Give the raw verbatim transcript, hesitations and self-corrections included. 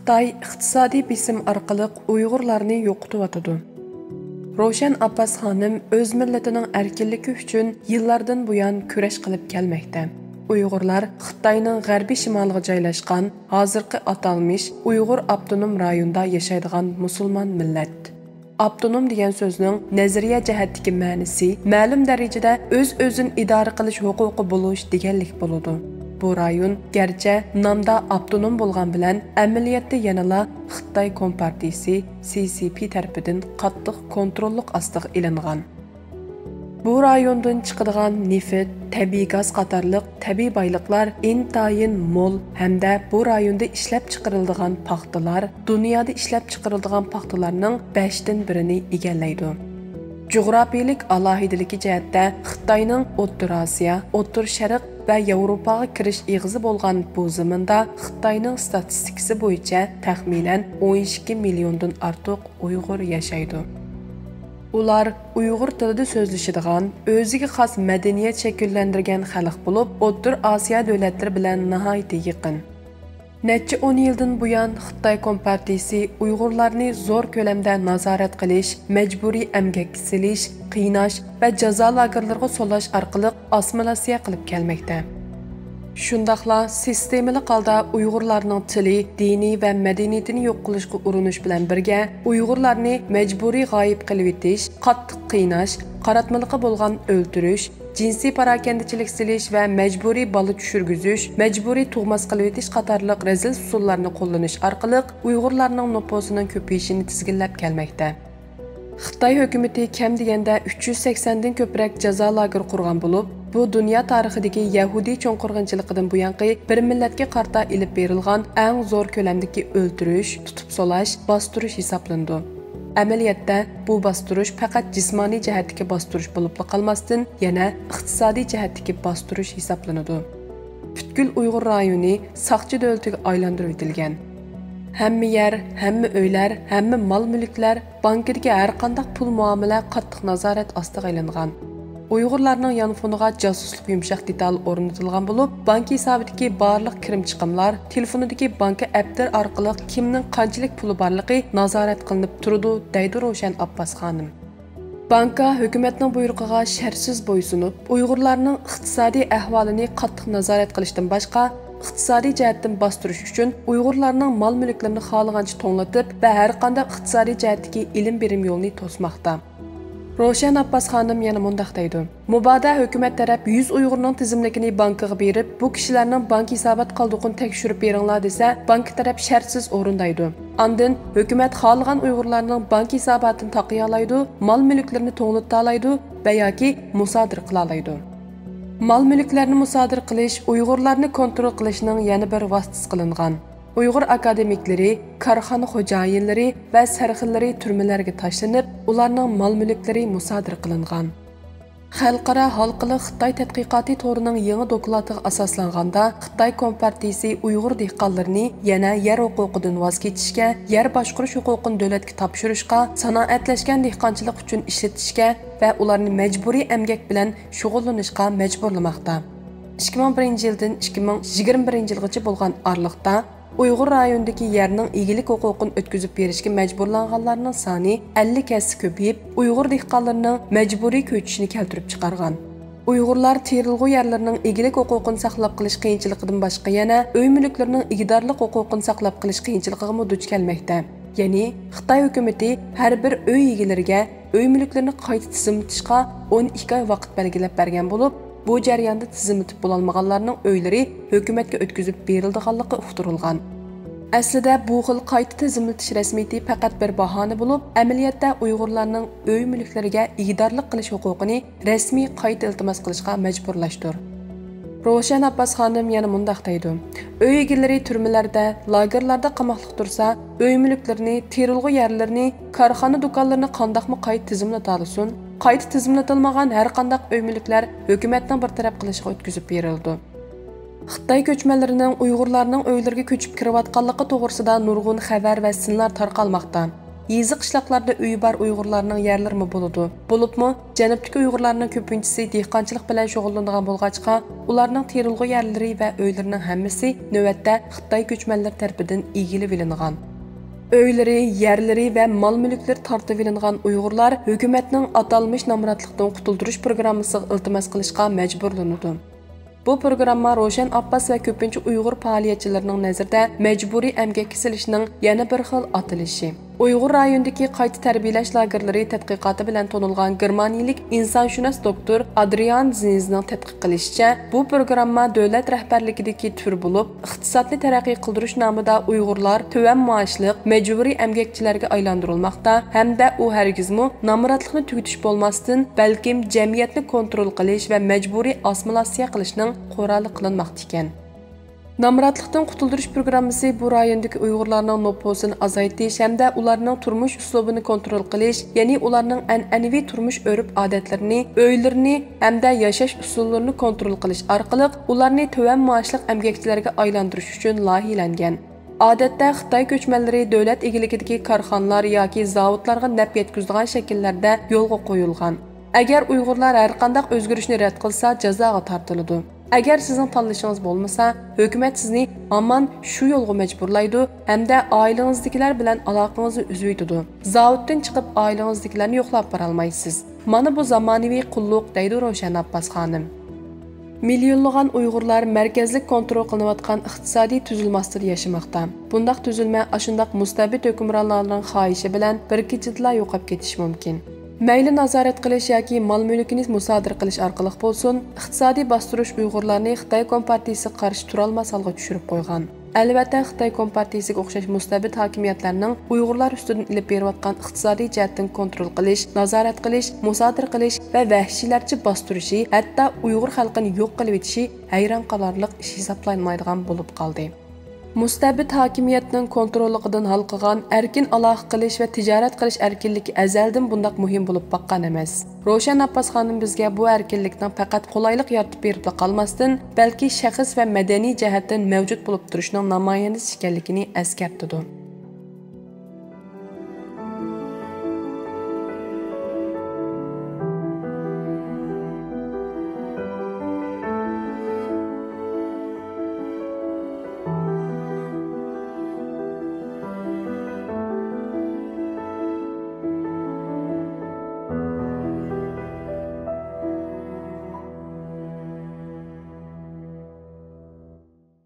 خىتاي ئىقتىسادىي بېسىم ئارقىلىق ئۇيغۇرلارنى يوقىتىۋاتىدۇ. روشەن ئابباس خانىم ئۆز مىللىتىنىڭ ئەركىنلىكى ئۈچۈن يىللاردىن بۇيان كۈرەش قىلىپ كەلمەكتە. ئۇيغۇرلار خىتاينىڭ غەربىي شىمالىغا جايلاشقان، ھازىرقى ئاتالمىش ئۇيغۇر ئاپتونوم رايوندا ياشايدىغان مۇسۇلمان مىللەت. ئاپتونوم دېگەن سۆزنىڭ نەزەرىيە جەھەتتىكى مەنىسى مەلۇم دەرىجىدە ئۆز-ئۆزىنى ئىدارە قىلىش ھوقۇقى بولۇش دېگەنلىك بولىدۇ. بۇ رايون گەرچە نامدا ئاپتونوم بولغان بىلەن، ئەمەلىيەتتە يەنىلا خىتاي كومپارتىيىسى، سى سى پى، تەرىپىدىن قاتتىق كونتروللۇق ئاستىغا ئېلىنغان. بۇ رايوندىن چىقىدىغان نېفىت، تەبىئىي گاز قاتارلىق تەبىئىي بايلىقلار ئىنتايىن مول ھەمدە بۇ رايوندا ئىشلەپچىقىرىلىدىغان پاختىلار دۇنيادا ئىشلەپچىقىرىلىدىغان پاختىلارنىڭ بەشتىن بىرىنى ئىگىلەيدۇ. جۇغراپىيىلىك ئالاھىدىلىكى جەھەتتە خىتاينىڭ ئوتتۇرا ئاسىيا، ئوتتۇرا شەرق ۋە ياۋروپاغا كىرىش ئېغىزى بولغان بۇ زېمىندا خىتاينىڭ ستاتىستىكىسى بويىچە تەخمىنەن ئون ئىككى مىليوندىن ئارتۇق ئۇيغۇر ياشايدۇ. ئۇلار ئۇيغۇر تىلىدا سۆزلىشىدىغان، ئۆزىگە خاس مەدەنىيەت شەكىللەندۈرگەن خەلق بولۇپ، ئوتتۇرا ئاسىيا دۆلەتلىرى بىلەن ناھايىتى يېقىن. نەچچە ئون يىلدىن بۇيان خىتاي كومپارتىيىسى ئۇيغۇرلارنى زور كۆلەمدە نازارەت قىلىش، مەجبۇرىي ئەمگەككە سېلىش، قىيناش ۋە جازا لاگېرلىرىغا سولاش ئارقىلىق ئاسسىمىلياتسىيە قىلىپ كەلمەكتە. شۇنداقلا سىستېمىلىق ھالدا ئۇيغۇرلارنىڭ تىلى، دىنى ۋە مەدەنىيىتىنى يوق قىلىشقا ئۇرۇنۇش بىلەن بىرگە، ئۇيغۇرلارنى مەجبۇرىي غايىب قىلىۋېتىش، قاتتىق قىيناش، قاراتمىلىقى بولغان ئۆلتۈرۈش، جىنسىي پاراكەندىچىلىك سېلىش ۋە مەجبۇرىي بالا چۈشۈرگۈزۈش، مەجبۇرىي تۇغماس قىلىۋېتىش قاتارلىق رەزىل ئۇسۇللارنى قوللىنىش ئارقىلىق ئۇيغۇرلارنىڭ نوپۇسىنىڭ كۆپىيىشىنى تىزگىنلەپ كەلمەكتە. خىتاي ھۆكۈمىتى كەم دېگەندە ئۈچ يۈز سەكسەندىن كۆپرەك جازا لاگېرى قۇرغان بولۇپ، بۇ دۇنيا تارىخىدىكى يەھۇدىي چوڭ قىرغىنچىلىقىدىن بۇيانقى بىر مىللەتكە قارىتا ئېلىپ بېرىلغان ئەڭ زور كۆلەمدىكى ئۆلتۈرۈش، تۇتۇپ سولاش، باستۇرۇش ھېسابلىنىدۇ. ئەمەلىيەتتە، بۇ باستۇرۇش پەقەت جىسمانىي جەھەتتىكى باستۇرۇش بولۇپلا قالماستىن، يەنە ئىقتىسادىي جەھەتتىكى باستۇرۇش ھېسابلىنىدۇ. پۈتكۈل ئۇيغۇر رايونى ساقچى دۆلىتىگە ئايلاندۇرۇۋېتىلگەن. ھەممە يەر، ھەممە ئۆيلەر، ھەممە مال-مۈلۈكلەر، بانكىدىكى ھەرقانداق پۇل مۇئامىلە قاتتىق نازارەت ئاستىغا ئېلىنغان. ئۇيغۇرلارنىڭ يانفونىغا جاسۇسلۇق يۇمشاق دېتالى ئورنىتىلغان بولۇپ، بانكا ھېسابىدىكى بارلىق كىرىم-چىقىملار، تېلېفونىدىكى بانكا ئەپتىرى ئارقىلىق كىمنىڭ قانچىلىك پۇلى بارلىقى نازارەت قىلىنىپ تۇرىدۇ، دەيدۇ روشەن ئابباس خانىم. بانكا ھۆكۈمەتنىڭ بۇيرۇقىغا شەرتسىز بويسۇنۇپ، ئۇيغۇرلارنىڭ ئىقتىسادىي ئەھۋالىنى قاتتىق نازارەت قىلىشتىن باشقا، ئىقتىسادىي جەھەتتىن باستۇرۇش ئۈچۈن ئۇيغۇرلارنىڭ مال-مۈلۈكلىرىنى خالىغانچە توڭلىتىپ ۋە ھەرقانداق ئىقتىسادىي جەھەتتىكى ئېلىم-بېرىم يولىنى توسماقتا. روشەن ئابباس خانىم يەنە مۇنداق دەيدۇ: مۇبادا ھۆكۈمەت تەرەپ يۈز ئۇيغۇرنىڭ تىزىملىكىنى بانكىغا بېرىپ، بۇ كىشىلەرنىڭ بانكا ھېسابات قالدۇقىنى تەكشۈرۈپ بېرىڭلار دېسە، بانكا تەرەپ شەرتسىز ئورۇندايدۇ. ئاندىن ھۆكۈمەت خالىغان ئۇيغۇرلارنىڭ بانكا ھېساباتىنى تاقىيالايدۇ، مال-مۈلۈكلىرىنى توڭلىتالايدۇ ۋە ياكى مۇسادىرە قىلالايدۇ. مال-مۈلۈكلەرنى مۇسادىرە قىلىش ئۇيغۇرلارنى كونترول قىلىشنىڭ يەنە بىر ۋاسىتىسى قىلىنغان. ئۇيغۇر ئاكادېمىكلىرى، كارخانا خوجايىنلىرى ۋە سەرخىللىرى تۈرمىلەرگە تاشلىنىپ، ئۇلارنىڭ مال-مۈلۈكلىرى مۇسادىرە قىلىنغان. خەلقئارا ھالقىلىق خىتاي تەتقىقاتى تورىنىڭ يېڭى دوكلاتىغا ئاساسلانغاندا، خىتاي كومپارتىيىسى ئۇيغۇر دېھقانلىرىنى يەنە يەر ھوقۇقىدىن ۋاز كېچىشكە، يەر باشقۇرۇش ھوقۇقىنى دۆلەتكە تاپشۇرۇشقا، سانائەتلەشكەن دېھقانچىلىق ئۈچۈن ئىشلىتىشكە ۋە ئۇلارنى مەجبۇرىي ئەمگەك بىلەن شۇغۇللىنىشقا مەجبۇرلىماقتا. ئىككى مىڭ بىرىنچى يىلدىن ئىككى مىڭ يىگىرمە بىرىنچى يىلغىچە بولغان ئارىلىقتا، ئۇيغۇر رايونىدىكى يەرنىڭ ئىگىلىك ھوقۇقىنى ئۆتكۈزۈپ بېرىشكە مەجبۇرلانغانلارنىڭ سانى ئەللىك ھەسسە كۆپىيىپ، ئۇيغۇر دېھقانلىرىنىڭ مەجبۇرىي كۆچۈشىنى كەلتۈرۈپ چىقارغان. ئۇيغۇرلار تېرىلغۇ يەرلىرىنىڭ ئىگىلىك ھوقۇقىنى ساقلاپ قېلىش قىيىنچىلىقىدىن باشقا، يەنە ئۆي مۈلۈكلىرىنىڭ ئىگىدارلىق ھوقۇقىنى ساقلاپ قېلىش قىيىنچىلىقىغىمۇ دۇچ كەلمەكتە. يەنى، خىتاي ھۆكۈمىتى ھەر بىر ئۆي ئىگىلىرىگە ئۆي مۈلۈكلىرىنى قايتا تىزىملىتىشقا ئون ئىككى ئاي ۋاقىت بەلگىلەپ بەرگەن بولۇپ، بۇ جەرياندا تىزىملىتىپ بولالمىغانلارنىڭ ئۆيلىرى ھۆكۈمەتكە ئۆتكۈزۈپ بېرىلىدىغانلىقى ئۇقتۇرۇلغان. ئەسلىدە بۇ خىل قايتا تىزىملىتىش رەسمىيىتى پەقەت بىر باھانە بولۇپ، ئەمەلىيەتتە ئۇيغۇرلارنىڭ ئۆي مۈلۈكلىرىگە ئىگىدارلىق قىلىش ھوقۇقىنى رەسمىي قايتا ئىلتىماس قىلىشقا مەجبۇرلاشتۇر. روشەن ئابباس خانىم يەنە مۇنداق دەيدۇ: ئۆي ئىگىلىرى تۈرمىلەردە، لاگېرلاردا قاماقلىق تۇرسا، ئۆي مۈلۈكلىرىنى، تېرىلغۇ يەرلىرىنى، كارخانا دۇكانلىرىنى قانداقمۇ قايتا تىزىملىتالىسۇن؟ قايتا تىزىملىتىلمىغان ھەرقانداق ئۆي مۈلۈكلەر ھۆكۈمەتنىڭ بىر تەرەپ قىلىشىغا ئۆتكۈزۈپ بېرىلىدۇ. خىتاي كۆچمەنلىرىنىڭ ئۇيغۇرلارنىڭ ئۆيلىرىگە كۆچۈپ كىرىۋاتقانلىقى توغرىسىدا نۇرغۇن خەۋەر ۋە سىنلار تارقالماقتا. يېزا، قىشلاقلاردا ئۆيى بار ئۇيغۇرلارنىڭ يەرلىرىمۇ بولىدۇ. بولۇپمۇ جەنۇبتىكى ئۇيغۇرلارنىڭ كۆپىنچىسى دېھقانچىلىق بىلەن شۇغۇللىنىدىغان بولغاچقا، ئۇلارنىڭ تېرىلغۇ يەرلىرى ۋە ئۆيلىرىنىڭ ھەممىسى نۆۋەتتە خىتاي كۆچمەنلىرى تەرىپىدىن ئىگىلىۋېلىنغان. ئۆيلىرى، يەرلىرى ۋە مال-مۈلۈكلىرى تارتىۋېلىنغان ئۇيغۇرلار ھۆكۈمەتنىڭ ئاتالمىش نامراتلىقتىن قۇتۇلدۇرۇش پروگراممىسىغا ئىلتىماس قىلىشقا مەجبۇرلىنىدۇ. بۇ پروگرامما روشەن ئابباس ۋە كۆپىنچە ئۇيغۇر پائالىيەتچىلىرىنىڭ نەزىرىدە مەجبۇرىي ئەمگەككە سېلىشنىڭ يەنە بىر خىل ئاتىلىشى. ئۇيغۇر رايونىدىكى قايتا تەربىيەلەش لاگېرلىرى تەتقىقاتى بىلەن تونۇلغان گېرمانىيىلىك ئىنسانشۇناس دوكتور ئادرىيان زىنزنىڭ تەتقىق قىلىشىچە، بۇ پروگرامما دۆلەت رەھبەرلىكىدىكى تۈر بولۇپ، ئىقتىسادنى تەرەققىي قىلدۇرۇش نامىدا ئۇيغۇرلار تۆۋەن مائاشلىق مەجبۇرىي ئەمگەكچىلەرگە ئايلاندۇرۇلماقتا ھەمدە ئۇ ھەرگىزمۇ نامراتلىقنى تۈگىتىش بولماستىن، بەلكىم جەمئىيەتنى كونترول قىلىش ۋە مەجبۇرىي ئاسسىمىلياتسىيە قىلىشنىڭ قورالى قىلىنماقتا ئىكەن. نامراتلىقتىن قۇتۇلدۇرۇش پروگراممىسى بۇ رايوندىكى ئۇيغۇرلارنىڭ نوپۇسىنى ئازايتىش ھەمدە ئۇلارنىڭ تۇرمۇش ئۇسلۇبىنى كونترول قىلىش، يەنى ئۇلارنىڭ ئەنئەنىۋى تۇرمۇش ئۆرپ-ئادەتلىرىنى، ئۆيلىرىنى ھەمدە ياشاش ئۇسۇللىرىنى كونترول قىلىش ئارقىلىق ئۇلارنى تۆۋەن مائاشلىق ئەمگەكچىلەرگە ئايلاندۇرۇش ئۈچۈن لايىھەلەنگەن. ئادەتتە خىتاي كۆچمەنلىرى دۆلەت ئىگىلىكىدىكى كارخانىلار ياكى زاۋۇتلارغا نەپ يەتكۈزىدىغان شەكىللەردە يولغا قويۇلغان. ئەگەر ئۇيغۇرلار ھەرقانداق ئۆزگىرىشنى رەت قىلسا، جازاغا تارتىلىدۇ. ئەگەر سىزنىڭ تاللىشىڭىز بولمىسا، ھۆكۈمەت سىزنى ھامان شۇ يولغا مەجبۇرلايدۇ ھەمدە ئائىلىڭىزدىكىلەر بىلەن ئالاقىڭىزنى ئۈزۈۋېتىدۇ. زاۋۇتتىن چىقىپ، ئائىلىڭىزدىكىلەرنى يوقلاپ بارالمايسىز. مانا بۇ زامانىۋى قۇللۇق، دەيدۇ روشەن ئابباس خانىم. مىليونلىغان ئۇيغۇرلار مەركەزلىك كونترول قىلىنىۋاتقان ئىقتىسادىي تۈزۈلمە ئاستىدا ياشىماقتا. بۇنداق تۈزۈلمە ئاشۇنداق مۇستەبىت ھۆكۈمرانلارنىڭ خاھىشى بىلەن بىر كېچىدىلا يوقاپ كېتىشى مۇمكىن. مەيلى نازارەت قىلىش ياكى مال-مۈلكىنى مۇسادىرە قىلىش ئارقىلىق بولسۇن، ئىقتىسادىي باستۇرۇش ئۇيغۇرلارنى خىتاي كومپارتىيىسىگە قارشى تۇرالماس ھالغا چۈشۈرۈپ قويغان. ئەلۋەتتە، خىتاي كومپارتىيىسىگە ئوخشاش مۇستەبىت ھاكىمىيەتلەرنىڭ ئۇيغۇرلار ئۈستىدىن ئېلىپ بېرىۋاتقان ئىقتىسادىي جەھەتتىن كونترول قىلىش، نازارەت قىلىش، مۇسادىرە قىلىش ۋە ۋەھشىيلەرچە باستۇرۇشى، ھەتتا ئۇيغۇر خەلقىنى يوق قىلىۋېتىشى ھەيران قالارلىق ئىش ھېسابلانمايدىغان بولۇپ قالدى. مۇستەبىت ھاكىمىيەتنىڭ كونتروللۇقىدىن ھالقىغان ئەركىن ئالاقە قىلىش ۋە تىجارەت قىلىش ئەركىنلىكى ئەزەلدىن بۇنداق مۇھىم بولۇپ باققان ئەمەس. روشەن ئابباس خانىم بىزگە بۇ ئەركىنلىكنىڭ پەقەت قولايلىق يارىتىپ بېرىپلا قالماستىن، بەلكى شەخس ۋە مەدەنىي جەھەتتىن مەۋجۇت بولۇپ تۇرۇشنىڭ نامايەندىسى ئىكەنلىكىنى ئەسكەرتىدۇ.